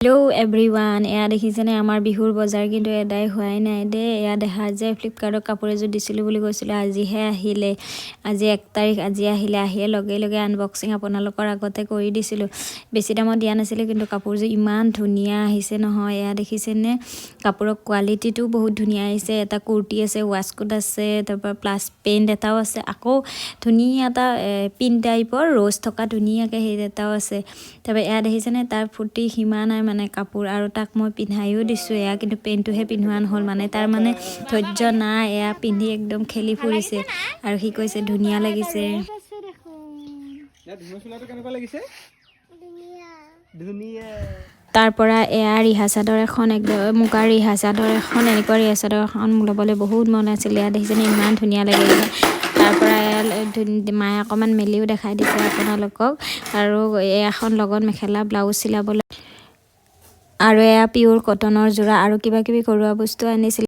Hello' everyone, এয়া দেখিছেনে? আমাৰ বিহুৰ বজাৰ কিন্তু এদাই হোৱাই নাই দেই। এয়া দেখা যে ফ্লিপকাৰ্টত কাপোৰ এযোৰ দিছিলোঁ বুলি কৈছিলোঁ, আজিহে আহিলে। আজি 1 তাৰিখ, আজি আহিলে। আহিয়ে লগে লগে আনবক্সিং আপোনালোকৰ আগতে কৰি দিছিলোঁ। বেছি দামত দিয়া নাছিলোঁ, কিন্তু কাপোৰযোৰ ইমান ধুনীয়া আহিছে নহয়। এয়া দেখিছেনে? কাপোৰৰ কোৱালিটিটো বহুত ধুনীয়া আহিছে। এটা কুৰ্তি আছে, ৱাছকোট আছে, তাৰপৰা প্লাছ পেণ্ট এটাও আছে। আকৌ ধুনীয়া এটা পিন টাইপৰ ৰ'জ থকা ধুনীয়াকৈ সেই এটাও আছে। তাৰপৰা এয়া দেখিছেনে? তাৰ ফূৰ্তি সীমা নাই মানে কাপোৰ আৰু তাক মই পিন্ধায়ো দিছোঁ এয়া, কিন্তু পেণ্টটোহে পিন্ধোৱা নহ'ল। মানে তাৰ মানে ধৈৰ্য নাই। এয়া পিন্ধি একদম খেলি ফুৰিছে আৰু সি কৈছে ধুনীয়া লাগিছে। ধুনু, চোলাটো কেনেকুৱা লাগিছে? ধুনীয়া। তাৰ পৰা এয়া ৰিহা চাদৰ এখন, একদম মুগাৰ ৰিহা চাদৰ এখন। এনেকুৱা ৰিহা চাদৰ এখন ল'বলৈ বহুত মন আছিলে। এয়া দেখিছেনে? ইমান ধুনীয়া লাগিছে। তাৰ পৰা এয়া মায়ে অকণমান মেলিও দেখাই দিছে আপোনালোকক। আৰু এয়াখন লগত মেখেলা ব্লাউজ চিলাবলৈ আৰু এয়া পিয়'ৰ কটনৰ যোৰা আৰু কিবা কিবি ঘৰুৱা বস্তু আনিছিলে।